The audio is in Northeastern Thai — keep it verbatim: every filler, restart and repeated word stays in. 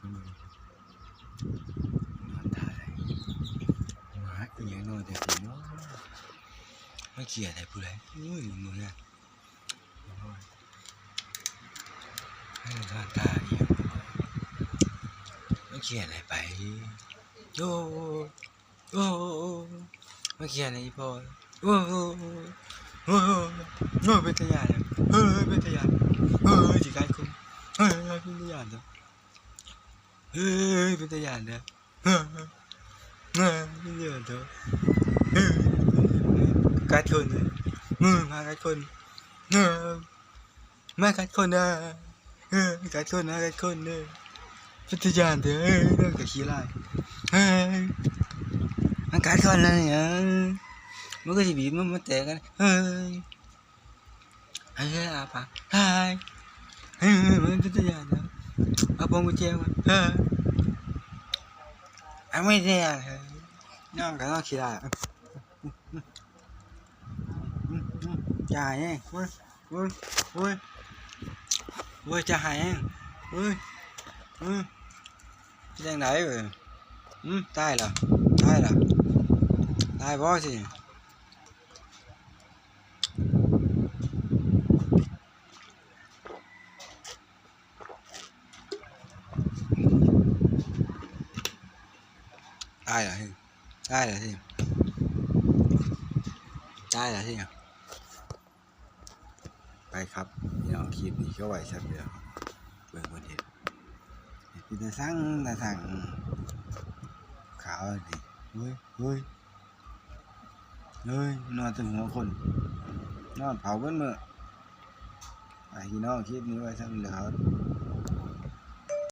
นอนถ่ายหมาอีหยังนอนแต่สิเนาะ มาเขียอะไรผู้ใด อุ้ย มึงอะ เออ ท่าทางอีหยัง มันเขียนอะไรไป โอ้ โอ้ มันเขียนอะไรอีพ่อ โอ้ โอ้ โอ้ เป็นตาย่านเลย เฮ้ย เป็นตาย่าน เฮ้ย สิกัดคน เฮ้ย เป็นตาย่านเด้อ เฮ้ย เป็นตาย่านเด้อ เฮ้ย เฮ้ย เป็นตาย่านเด้อ เฮ้ย กัดคนเลย เฮ้ย มากัดคน เฮ้ย มากัดคนนะ เฮ้ย กัดคนนะ กัดคนเด้อ เป็นตาย่านเด้อ เฮ้ย เรื่องกับขี้ไล่ เฮ้ย มันกัดคนแล้วเนี่ย มันก็สิบีบมันมาแตะกัน เฮ้ย เฮ้ย อาปาก เฮ้ย เฮ้ย มันเป็นตาย่านเด้อ เอาพวงกุญแจมา เฮ้ย เอาไม่ได้อะ เฮ้ย น้องก็น้องขี้ไล่ จ่ายเอง เฮ้ย เฮ้ย เฮ้ย เฮ้ย จะหายเอง เฮ้ย เฮ้ย เป็นจังได๋เว้ย อืม ตายละ ตายละ ตายบ่สิ ตายละสิ ตายละสิ ตายละสิ ไปครับ พี่น้อง คลิปนี้ก็ไว้ซ้ำเดียว เบิ่งเพิ่นเฮ็ด เป็นตาสั่ง ตาสั่ง ขาวนี่ เฮ้ย เฮ้ย เฮ้ย นอนแต่หัวคน นอนเผาเบิดมื้อ ไปพี่น้อง คลิปนี้ไว้ซ้ำเดียวครับ